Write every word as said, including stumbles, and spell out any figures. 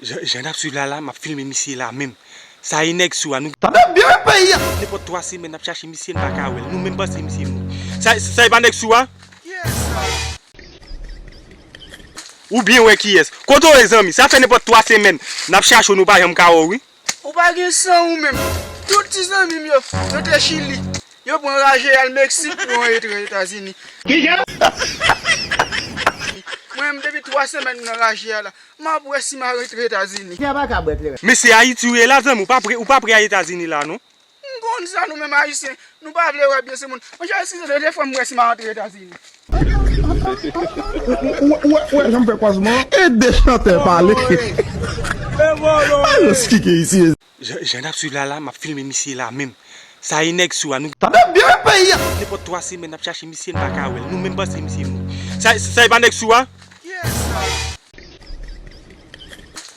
Jan, jan n ap swiv la la, m ap filme misye la menm. Sa e nèg sou a, nou... Tande byen peyi a! Nenpòt twa semèn n ap chache misye, n pa ka wè l. Nou menm panse misye mouri. Sa, sa e pa nèg sou a? Yes, sir. Ou byen wè kiyès. Kote w ye, zanmi? Sa fè nenpòt twa semèn n ap chache w, nou pa janm ka wè w, wi. Ou pa gen san ou menm. Tout ti zanmi m yo, yo te Chili. Yo pran raje al Meksik pou yo antre Etazini. Kijan? Mwen menm depi twa semèn m nan raje a la. M ap wè si m a rantre Etazini. Mesye, Ayiti w ye la, zanmi, ou pa pre, ou pa pre a Etazini la, non? M konn sa, nou menm Ayisyen, nou pa vle wè byen sou moun. Mwen jan eskize de defwa m wè si m a rantre Etazini. Ou wè jan m fè kwazman? E de chantè pale. Alòs ki gen isi? Jan, jan n ap swiv la la, m ap filme misye la menm. Sa e nèg sou a, nou... Tande byen peyi a! Nenpòt twa semèn n ap chache misye, n pa ka wè l. Nou menm panse misye mouri. Sa, sa e pa nèg sou a? Yes, sir.